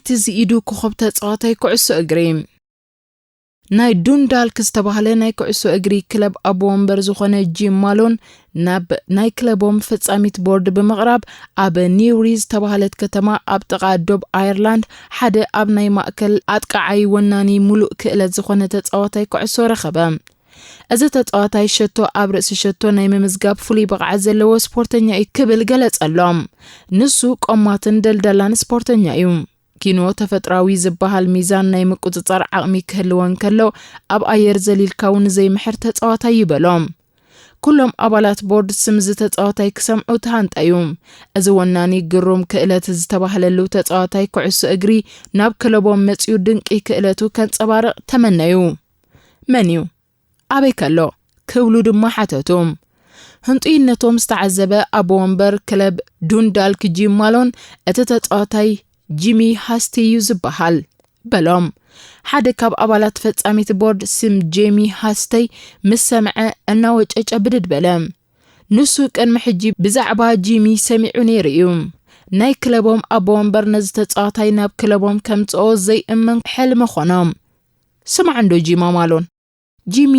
ሓንቲ ዝኢዱ ኮኸብ ተጻዋታይ ኩዕሶ እግሪ። ናይ ዱንዳልክ ዝተባህለ ናይ ኩዕሶ እግሪ ክለብ ኣቦ ወንበር ዝኾነ ጂም ማሎን ናብ ናይ ክለቦም ፈጻሚት ቦርድ ብምቕራብ ኣብ ኒውሪ ዝተባህለት ከተማ ኣብ ጥቓ ዶብ ኣየርላንድ ሓደ ኣብ ናይ ማእከል ኣጥቃዓይ ወናኒ ሙሉእ ክእለት ዝኾነ ተጻዋታይ ኩዕሶ ረኸበ። እዚ ተጻዋታይ ሸቶ ኣብ ርእሲ ሸቶ ናይ ምምዝጋብ ፍሉይ ብቕዓት ዘለዎ ስፖርተኛ እዩ ክብል ገለጸሎም። ንሱ ቆማትን ደልዳላን ስፖርተኛ እዩ። ኪኖ ተፈጥራዊ ዝበሃል ሚዛን ናይ ምቁጽጻር ዓቕሚ ክህልዎ እንከሎ፣ ኣብ ኣየር ዘሊልካ እውን ዘይምሕር ተጻዋታይ እዩ በሎም። ኩሎም ኣባላት ቦርድ ስም እዚ ተጻዋታይ ክሰምዑ ተሃንጠዩ። እዚ ወናኒ ግሩም ክእለት ዝተባህለሉ ተጻዋታይ ኩዕሶ እግሪ ናብ ክለቦም መጺኡ ድንቂ ክእለቱ ከንጸባርቕ ተመነዩ። መን እዩ? ኣበይ ከሎ? ክብሉ ድማ ሓተቱ። ህንጡይነቶም ዝተዓዘበ ኣቦ ወንበር ክለብ ዱንዳልክ ጂም ማሎን፣ እቲ ተጻዋታይ ጂሚ ሃስቲ እዩ ዝበሃል፣ በሎም። ሓደ ካብ ኣባላት ፈጻሚት ቦርድ ስም ጄሚ ሃስተይ ምስ ሰምዐ እናወጨጨ ብድድ በለ። ንሱ ቅድሚ ሕጂ ብዛዕባ ጂሚ ሰሚዑ ነይሩ እዩ። ናይ ክለቦም ኣቦ ወንበር ነዚ ተጻዋታይ ናብ ክለቦም ከምጽኦ ዘይእመን ሕልሚ ኾኖም። ስማዕ እንዶ ጂማ ማሎን፣ ጂሚ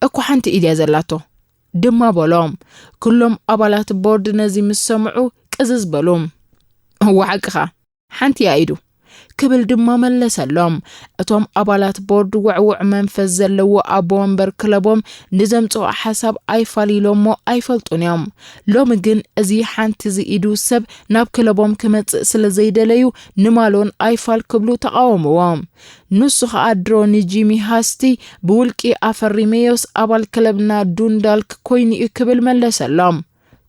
እኮ ሓንቲ ኢድ እያ ዘላቶ ድማ በሎም። ኩሎም ኣባላት ቦርድ ነዚ ምስ ሰምዑ ቅዝዝ በሉ። እወ ሓቅኻ፣ ሓንቲ እያ ኢዱ ክብል ድማ መለሰሎም። እቶም ኣባላት ቦርድ ውዕውዕ መንፈስ ዘለዎ ኣቦ ወንበር ክለቦም ንዘምጽኦ ሓሳብ ኣይፋሊሎሞ ኣይፈልጡን እዮም። ሎሚ ግን እዚ ሓንቲ ዝኢዱ ሰብ ናብ ክለቦም ክመጽእ ስለ ዘይደለዩ ንማሎን ኣይፋል ክብሉ ተቓወምዎ። ንሱ ኸኣ ድሮ ንጂሚ ሃስቲ ብውልቂ ኣፈሪመዮስ ኣባል ክለብና ዱንዳልክ ኮይኑ እዩ ክብል መለሰሎም።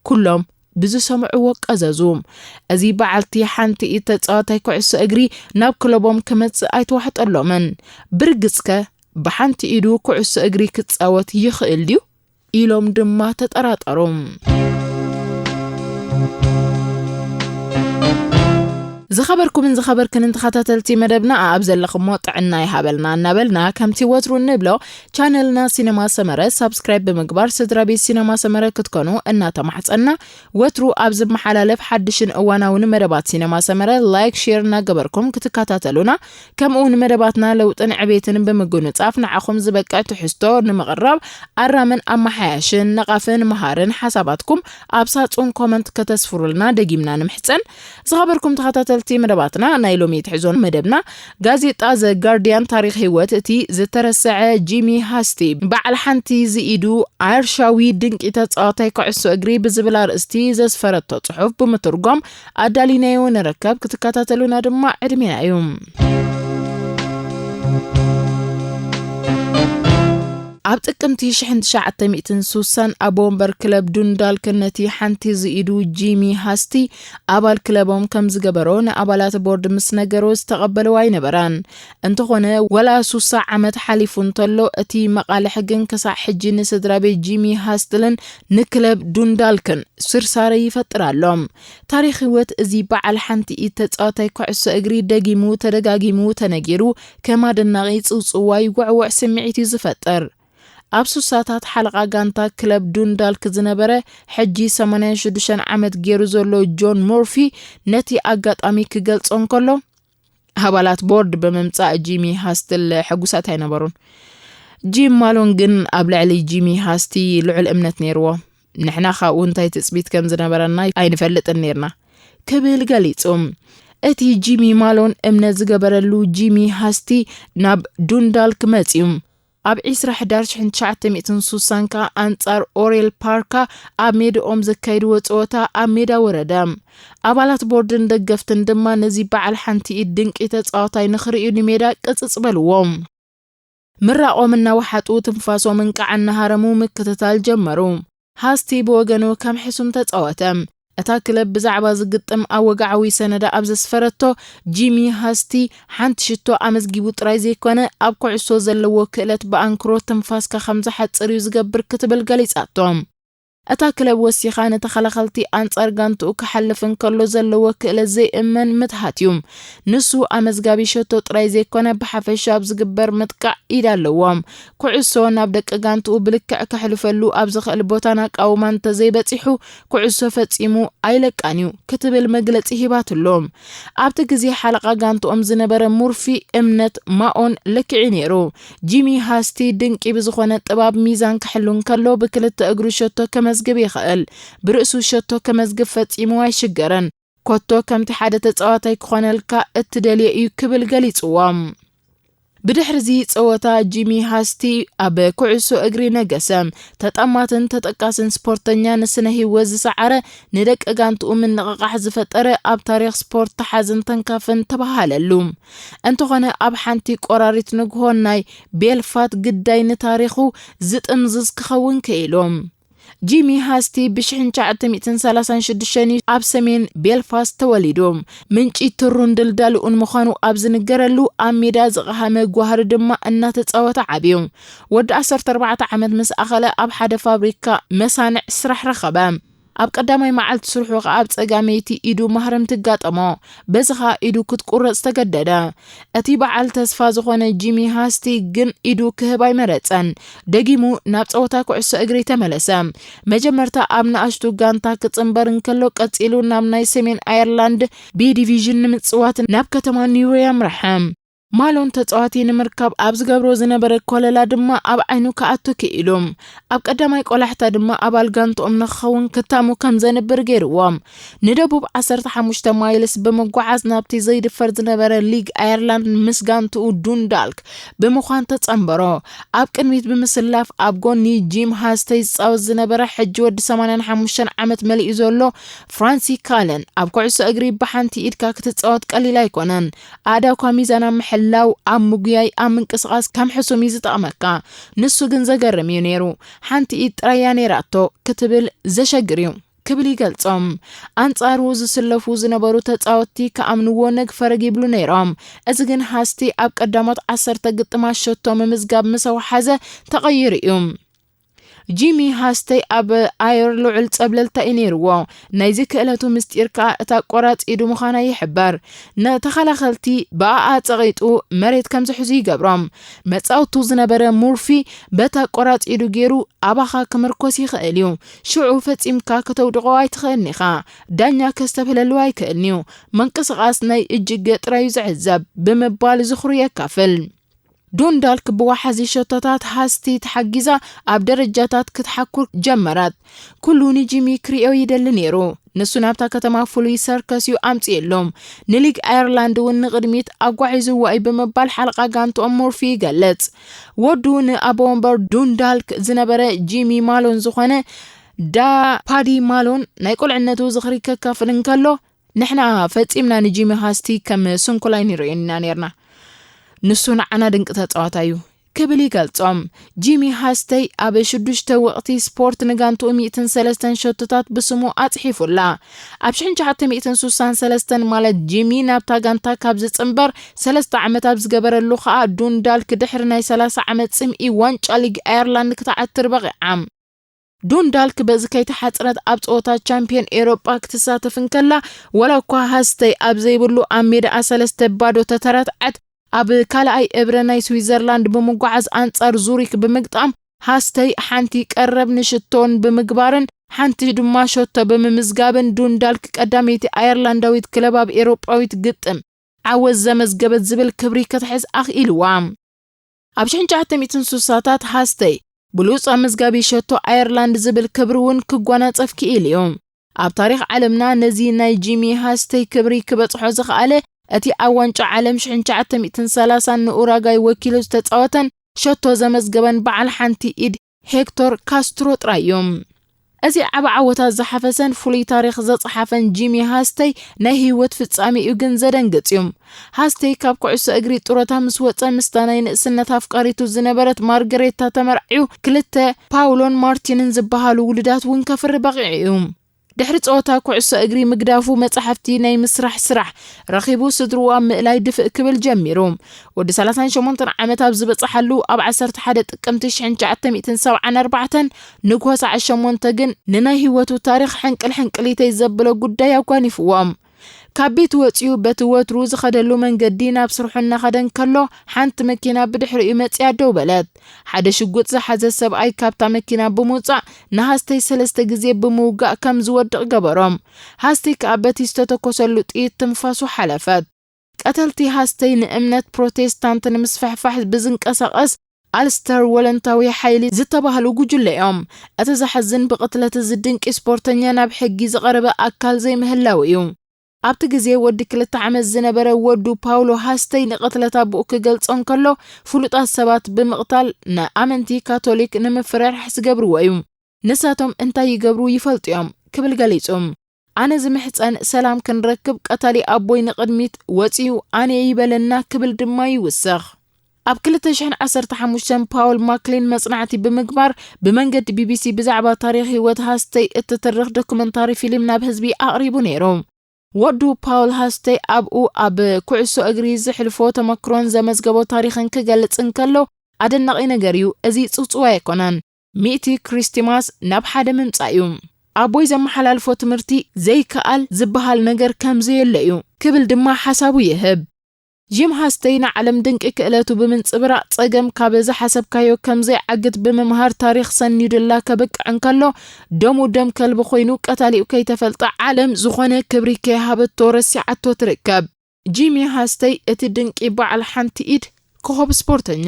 ኩሎም ብዝሰምዕዎ ቀዘዙ። እዚ በዓልቲ ሓንቲ ኢድ ተጻዋታይ ኩዕሶ እግሪ ናብ ክለቦም ክመጽእ ኣይተዋሕጠሎምን። ብርግጽከ ብሓንቲ ኢዱ ኩዕሶ እግሪ ክጻወት ይኽእል ድዩ? ኢሎም ድማ ተጠራጠሩ። ዝኸበርኩምን ዝኸበርክንን ተኸታተልቲ መደብና፣ ኣብ ዘለኹሞ ጥዕና ይሃበልና እናበልና፣ ከምቲ ወትሩ እንብሎ፣ ቻነልና ሲነማ ሰመረ ሳብስክራይብ ብምግባር ስድራ ቤት ሲነማ ሰመረ ክትኮኑ እናተማሕጸና፣ ወትሩ ኣብ ዝመሓላለፍ ሓድሽን እዋናውን መደባት ሲነማ ሰመረ ላይክ፣ ሼር እናገበርኩም ክትከታተሉና፣ ከምኡ እውን መደባትና ለውጥን ዕቤትን ብምጉንጻፍ ንዓኹም ዝበቅዕ ትሕዝቶ ንምቕራብ ኣራምን ኣመሓያሽን ነቓፍን መሃርን ሓሳባትኩም ኣብ ሳጹን ኮመንት ከተስፍሩልና ደጊምና ንምሕጸን። ዝኸበርኩም ተኸታተልቲ መደባትና፣ ናይ ሎሚ ትሕዞን መደብና ጋዜጣ ዘ ጋርዲያን ታሪኽ ህይወት እቲ ዝተረሰዐ ጂሚ ሃስቲ በዓል ሓንቲ ዝኢዱ ኣየርሻዊ ድንቂ ተጻዋታይ ኩዕሶ እግሪ ብዝብል ኣርእስቲ ዘስፈረቶ ጽሑፍ ብምትርጓም ኣዳሊናዮ ንርከብ። ክትከታተሉና ድማ ዕድሜና እዩ። ኣብ ጥቅምቲ ሽሕን ትሽዓተ ሚእትን ሱሳን ኣቦ ወንበር ክለብ ዱንዳልክ ነቲ ሓንቲ ዝኢዱ ጂሚ ሃስቲ ኣባል ክለቦም ከም ዝገበሮ ንኣባላት ቦርድ ምስ ነገሮ ዝተቐበልዎ ኣይነበራን። እንተኾነ፣ ወላ ሱሳ ዓመት ሓሊፉ እንተሎ፣ እቲ መቓልሕ ግን ክሳዕ ሕጂ ንስድራ ቤት ጂሚ ሃስትልን ንክለብ ዱንዳልክን ስርሳረ ይፈጥር ኣሎ። ታሪኽ ህይወት እዚ በዓል ሓንቲ ኢድ ተጻዋታይ ኩዕሶ እግሪ ደጊሙ ተደጋጊሙ ተነጊሩ፣ ከም ኣደናቒ ጽውጽዋይ ውዕውዕ ስምዒት እዩ ዝፈጥር። ኣብ ሱሳታት ሓለቓ ጋንታ ክለብ ዱንዳልክ ዝነበረ፣ ሕጂ ሰማንያን ሽዱሽተን ዓመት ገይሩ ዘሎ ጆን ሞርፊ ነቲ ኣጋጣሚ ክገልጾ እንከሎ፣ ኣባላት ቦርድ ብምምጻእ ጂሚ ሃስትል ሕጉሳት ኣይነበሩን። ጂም ማሎን ግን ኣብ ልዕሊ ጂሚ ሃስቲ ልዑል እምነት ነይርዎ። ንሕና ካብኡ እንታይ ትጽቢት ከም ዝነበረና ኣይንፈልጥን ነይርና፣ ክብል ገሊጹ። እቲ ጂሚ ማሎን እምነት ዝገበረሉ ጂሚ ሃስቲ ናብ ዱንዳልክ መጺኡ። ኣብ ዕስራ ሕዳር ሽሕን ትሽዓተ ሚእትን ሱሳን ከኣ ኣንጻር ኦሬል ፓርካ ኣብ ሜድኦም ዘካየድዎ ጸወታ ኣብ ሜዳ ወረደ። ኣባላት ቦርድን ደገፍትን ድማ ነዚ በዓል ሓንቲ ኢድ ድንቂ ተጻዋታይ ንኽርእዩ ንሜዳ ቅጽጽ በልዎ። ምራቖም እናወሓጡ ትንፋሶም እንቃዕ እናሃረሙ ምክትታል ጀመሩ። ሃስቲ ብወገኑ ከም ሕሱም ተጻወተ። እታ ክለብ ብዛዕባ ዝግጥም ኣወግዓዊ ሰነዳ ኣብ ዘስፈረቶ፣ ጂሚ ሃስቲ ሓንቲ ሽቶ ኣመዝጊቡ ጥራይ ዘይኮነ፣ ኣብ ኩዕሶ ዘለዎ ክእለት ብኣንክሮ ትንፋስካ ከም ዝሓጽር እዩ ዝገብር ክትብል ገሊጻቶ። እታ ክለብ ወሲኻ ንተኸላኸልቲ ኣንጻር ጋንትኡ ክሓልፍ እንከሎ ዘለዎ ክእለት ዘይእመን ምትሃት እዩ። ንሱ ኣመዝጋቢ ሸቶ ጥራይ ዘይኮነ ብሓፈሻ ኣብ ዝግበር ምጥቃዕ ኢድ ኣለዎ። ኩዕሶ ናብ ደቂ ጋንትኡ ብልክዕ ከሕልፈሉ ኣብ ዝኽእል ቦታን ኣቃውማን እንተዘይበጺሑ ኩዕሶ ፈጺሙ ኣይለቃን እዩ ክትብል መግለጺ ሂባትሎም። ኣብቲ ግዜ ሓለቓ ጋንትኦም ዝነበረ ሙርፊ እምነት ማኦን ልክዒ ነይሩ። ጂሚ ሃስቲ ድንቂ ብዝኾነ ጥባብ ሚዛን ክሕሉ እንከሎ ብክልተ እግሩ ሸቶ ከመዝግብ ይኽእል። ብርእሱ ሸቶ ከመዝግብ ፈጺሙ ኣይሽገረን። ኮቶ ከምቲ ሓደ ተጻዋታይ ክኾነልካ እትደልዮ እዩ ክብል ገሊጽዎም። ብድሕሪ እዚ ጸወታ ጂሚ ሃስቲ ኣብ ኩዕሶ እግሪ ነገሰ። ተጠማትን ተጠቃስን ስፖርተኛ ንስነ ህይወት ዝሰዓረ ንደቂ ጋንትኡ ምንቕቓሕ ዝፈጠረ ኣብ ታሪኽ ስፖርት ተሓዝን ተንካፍን ተባሃለሉ። እንተኾነ ኣብ ሓንቲ ቆራሪት ንግሆ ናይ ቤልፋት ግዳይ ንታሪኹ ዝጥምዝዝ ክኸውን ክኢሉ። ጂሚ ሃስቲ ብ1936 እዩ ኣብ ሰሜን ቤልፋስት ተወሊዱ። ምንጪ ትሩን ድልዳልኡን ምዃኑ ኣብ ዝንገረሉ ኣብ ሜዳ ዝቐሃመ ጓህሪ ድማ እናተጻወተ ዓብዩ። ወዲ 14 ዓመት ምስ ኣኸለ ኣብ ሓደ ፋብሪካ መሳንዕ ስራሕ ረኸበ። ኣብ ቀዳማይ መዓልቲ ስርሑ ከኣ ኣብ ጸጋመይቲ ኢዱ ማህረም ትጋጠሞ። በዚ ኸኣ ኢዱ ክትቁረጽ ተገደደ። እቲ በዓል ተስፋ ዝኾነ ጂሚ ሃስቲ ግን ኢዱ ክህብ ኣይመረጸን። ደጊሙ ናብ ጸወታ ኩዕሶ እግሪ ተመለሰ። መጀመርታ ኣብ ንኣሽቱ ጋንታ ክጽንበር እንከሎ ቀጺሉ ናብ ናይ ሰሜን ኣየርላንድ ቢ ዲቪዥን ንምጽዋት ናብ ከተማ ኒውዮርክ ኣምርሐ። ማሎን ተጻዋቲ ንምርካብ ኣብ ዝገብሮ ዝነበረ ኮለላ ድማ ኣብ ዓይኑ ክኣቱ ክኢሉ። ኣብ ቀዳማይ ቆላሕታ ድማ ኣባል ጋንትኦም ንክኸውን ክታሙ ከም ዘንብር ገይርዎም። ንደቡብ 15 ማይልስ ብምጓዓዝ ናብቲ ዘይድፈር ዝነበረ ሊግ ኣየርላንድ ምስ ጋንትኡ ዱንዳልክ ብምዃን ተጸንበሮ። ኣብ ቅድሚት ብምስላፍ ኣብ ጎኒ ጂም ሃስተይ ዝጻወት ዝነበረ ሕጂ ወዲ 85 ዓመት መሊኡ ዘሎ ፍራንሲ ካለን ኣብ ኩዕሶ እግሪ ብሓንቲ ኢድካ ክትጻወት ቀሊል ኣይኮነን። ኣእዳውካ ሚዛና ምሕላው ኣብ ምጉያይ ኣብ ምንቅስቓስ ከም ሕሱም እዩ ዝጠቕመካ። ንሱ ግን ዘገርም እዩ ነይሩ። ሓንቲ ኢድ ጥራይ እያ ነይራቶ ክትብል ዘሸግር እዩ ክብል ይገልጾም። ኣንጻሩ ዝስለፉ ዝነበሩ ተጻወትቲ ክኣምንዎ ነግ ፈረግ ይብሉ ነይሮም። እዚ ግን ሃስቲ ኣብ ቀዳሞት ዓሰርተ ግጥማት ሸቶ ምምዝጋብ ምስ ኣውሓዘ ተቐይሩ እዩ። ጂሚ ሃስተይ ኣብ ኣየር ልዑል ጸብለልታ እዩ ነይርዎ። ናይዚ ክእለቱ ምስጢር ከኣ እታ ቆራጽ ኢዱ ምዃና ይሕበር። ንተኸላኸልቲ ብኣኣ ጸቒጡ መሬት ከም ዝሕዙ ይገብሮም። መጻወቱ ዝነበረ ሙርፊ በታ ቆራጽ ኢዱ ገይሩ ኣባኻ ክምርኮስ ይኽእል እዩ። ሽዑ ፈጺምካ ከተውድቖ ኣይትኽእልን ኢኻ። ዳኛ ከስተብህለሉ ኣይክእልን እዩ። ምንቅስቓስ ናይ እጅገ ጥራይ እዩ ዝዕዘብ ብምባል ዝኽሩ የካፍል። ዱንዳልክ ብወሓዚ ሸቶታት ሃስቲ ተሓጊዛ ኣብ ደረጃታት ክትሓኩር ጀመረት። ኩሉ ንጂሚ ክሪኦ ይደሊ ነይሩ። ንሱ ናብታ ከተማ ፍሉይ ሰርከስ እዩ ኣምጺእሎም። ንሊግ ኣየርላንድ እውን ንቕድሚት ኣጓዒዝዎ እዩ ብምባል ሓለቓ ጋንትኦም ሞርፊ ይገልጽ። ወዱ ንኣቦ ወንበር ዱንዳልክ ዝነበረ ጂሚ ማሎን ዝኾነ ዳ ፓዲ ማሎን ናይ ቁልዕነቱ ዝኽሪ ከካፍል እንከሎ፣ ንሕና ፈጺምና ንጂሚ ሃስቲ ከም ስንኩል ኣይንርእዮን ኢና ነይርና። ንሱ ንዓና ድንቂ ተጻዋታይ እዩ ክብል ይገልጾም። ጂሚ ሃስተይ ኣብ ሽዱሽተ ወቕቲ ስፖርት ንጋንትኡ ሚእትን ሰለስተን ሸቶታት ብስሙ ኣጽሒፉላ። ኣብ ሽሕን ትሽዓተ ሚእትን ሱሳን ሰለስተን ማለት ጂሚ ናብታ ጋንታ ካብ ዝጽንበር ሰለስተ ዓመት ኣብ ዝገበረሉ ኸኣ ዱንዳልክ ድሕሪ ናይ ሰላሳ ዓመት ጽምኢ ዋንጫ ሊግ ኣየርላንድ ክትዓትር በቒዓ። ዱንዳልክ በዚ ከይተሓጽረት ኣብ ጸወታ ቻምፒዮን ኤሮጳ ክትሳተፍ እንከላ፣ ዋላ እኳ ሃስተይ ኣብ ዘይብሉ ኣብ ሜዳኣ ሰለስተ ባዶ ተተረትዐት፣ ኣብ ካልኣይ እብረ ናይ ስዊዘርላንድ ብምጓዓዝ ኣንጻር ዙሪክ ብምግጣም፣ ሃስተይ ሓንቲ ቀረብ ንሽቶን ብምግባርን ሓንቲ ድማ ሸቶ ብምምዝጋብን ዱንዳልክ ቀዳመይቲ ኣየርላንዳዊት ክለብ ኣብ ኤሮጳዊት ግጥም ዓወት ዘመዝገበት ዝብል ክብሪ ክትሕዝ ኣኽኢልዋ። ኣብ ሽሕን ትሽዓተ ሚእትን ሱሳታት ሃስተይ ብሉጽ ኣመዝጋቢ ሸቶ ኣየርላንድ ዝብል ክብሪ እውን ክጓናጸፍ ክኢል እዩ። ኣብ ታሪኽ ዓለምና ነዚ ናይ ጂሚ ሃስተይ ክብሪ ክበጽሖ ዝኸኣለ እቲ ኣብ ዋንጫ ዓለም ሽሕን ትሽዓተ ሚእትን ሰላሳን ንኡራጋይ ወኪሉ ዝተጻወተን ሸቶ ዘመዝገበን በዓል ሓንቲ ኢድ ሄክቶር ካስትሮ ጥራይ እዩ። እዚ ዓቢ ዓወታት ዝሓፈሰን ፍሉይ ታሪኽ ዘጽሓፈን ጂሚ ሃስተይ ናይ ህይወት ፍጻሜኡ ግን ዘደንግጽ እዩ። ሃስተይ ካብ ኩዕሶ እግሪ ጡረታ ምስ ወጸ ምስታ ናይ ንእስነት ኣፍቃሪቱ ዝነበረት ማርገሬታ ተመርዕዩ ክልተ ፓውሎን ማርቲንን ዝበሃሉ ውሉዳት እውን ከፍሪ በቒዑ እዩ። ድሕሪ ጸወታ ኩዕሶ እግሪ ምግዳፉ፣ መጻሕፍቲ ናይ ምስራሕ ስራሕ ረኺቡ፣ ስድርኡ ኣብ ምእላይ ድፍእ ክብል ጀሚሩ። ወዲ ሰላሳን ሸሞንተን ዓመት ኣብ ዝበጽሓሉ፣ ኣብ ዓሰርተ ሓደ ጥቅምቲ ሽሕን ትሽዓተ ሚእትን ሰብዓን ኣርባዕተን ንግሆ ሰዓት ሸሞንተ ግን ንናይ ህይወቱ ታሪኽ ሕንቅል ሕንቅሊተይ ዘብሎ ጉዳይ ኣጓኒፍዎ። ካብ ቤት ወጺኡ በቲ ወትሩ ዝኸደሉ መንገዲ ናብ ስርሑ እናኸደ እንከሎ፣ ሓንቲ መኪና ብድሕሪኡ መጺኣ ደው በለት። ሓደ ሽጉጥ ዝሓዘ ሰብኣይ ካብታ መኪና ብምውጻእ ንሃስተይ ሰለስተ ግዜ ብምውጋእ ከም ዝወድቕ ገበሮም። ሃስተይ ከኣ በቲ ዝተተኮሰሉ ጥይት ትንፋሱ ሓለፈት። ቀተልቲ ሃስተይ ንእምነት ፕሮቴስታንት ንምስፍሕፋሕ ብዝንቀሳቐስ ኣልስተር ወለንታዊ ሓይሊ ዝተባህሉ ጉጅለ እዮም። እቲ ዘሕዝን ብቕትለት እዚ ድንቂ ስፖርተኛ ናብ ሕጊ ዝቐረበ ኣካል ዘይምህላው እዩ። ኣብቲ ግዜ ወዲ ክልተ ዓመት ዝነበረ ወዱ ፓውሎ ሃስተይ ንቕትለት ኣቦኡ ክገልጾ እንከሎ፣ ፍሉጣት ሰባት ብምቕታል ንኣመንቲ ካቶሊክ ንምፍርራሕ ዝገብርዎ እዩ። ንሳቶም እንታይ ይገብሩ ይፈልጡ እዮም ክብል ገሊጹ። ኣነ ዝምሕጸን ሰላም ክንረክብ ቀታሊ ኣቦይ ንቕድሚት ወጺኡ ኣነ ይበለና ክብል ድማ ይውስኽ። ኣብ ክልተ ሽሕን ዓሰርተ ሓሙሽተን ፓውል ማክሊን መጽናዕቲ ብምግባር ብመንገዲ ቢቢሲ ብዛዕባ ታሪኽ ህይወት ሃስተይ እትትርኽ ዶክመንታሪ ፊልም ናብ ህዝቢ ኣቕሪቡ ነይሩ። ወዱ ፓውል ሃስተይ ኣብኡ ኣብ ኩዕሶ እግሪ ዝሕልፎ ተመክሮን ዘመዝገቦ ታሪኽን ክገልጽ እንከሎ፣ ኣደናቒ ነገር እዩ። እዚ ጽውጽዋይ ኣይኮነን። ሚእቲ ክሪስቲማስ ናብ ሓደ ምምጻእ እዩ። ኣቦይ ዘመሓላልፎ ትምህርቲ ዘይከኣል ዝበሃል ነገር ከም ዘየለ እዩ ክብል ድማ ሓሳቡ ይህብ። ጂም ሃስተይ ንዓለም ድንቂ ክእለቱ ብምንጽብራቕ፣ ጸገም ካብ ዝሓሰብካዮ ከም ዘይዓግት ብምምሃር ታሪኽ ሰኒዱላ ከብቅዕ እንከሎ፣ ደሙ ደም ከልቢ ኮይኑ ቀታሊኡ ከይተፈልጠ ዓለም ዝኾነ ክብሪ ከይሃበቶ ረሲዓቶ ትርከብ። ጂሚ ሃስተይ እቲ ድንቂ በዓል ሓንቲ ኢድ ኮኸብ ስፖርተኛ።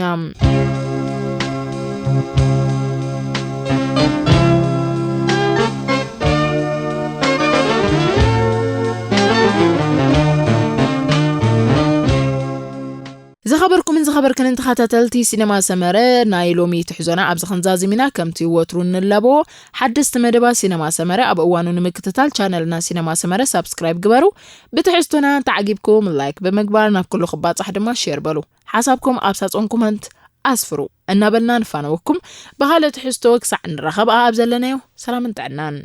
ዝኸበርኩምን ዝኸበርክንን ተኸታተልቲ ሲነማ ሰመረ፣ ናይ ሎሚ ትሕዞና ኣብዚ ክንዛዝም ኢና። ከምቲ ወትሩ እንላቦ፣ ሓደስቲ መደባት ሲነማ ሰመረ ኣብ እዋኑ ንምክትታል ቻነልና ሲነማ ሰመረ ሳብስክራይብ ግበሩ። ብትሕዝቶና እንተዓጊብኩም ላይክ ብምግባር ናብ ኩሉ ክባጻሕ ድማ ሼር በሉ። ሓሳብኩም ኣብ ሳጹን ኮመንት ኣስፍሩ እናበልና ንፋነወኩም። ብኻልእ ትሕዝቶ ክሳዕ ንራኸብ ኣብ ዘለናዮ ሰላምን ጥዕናን።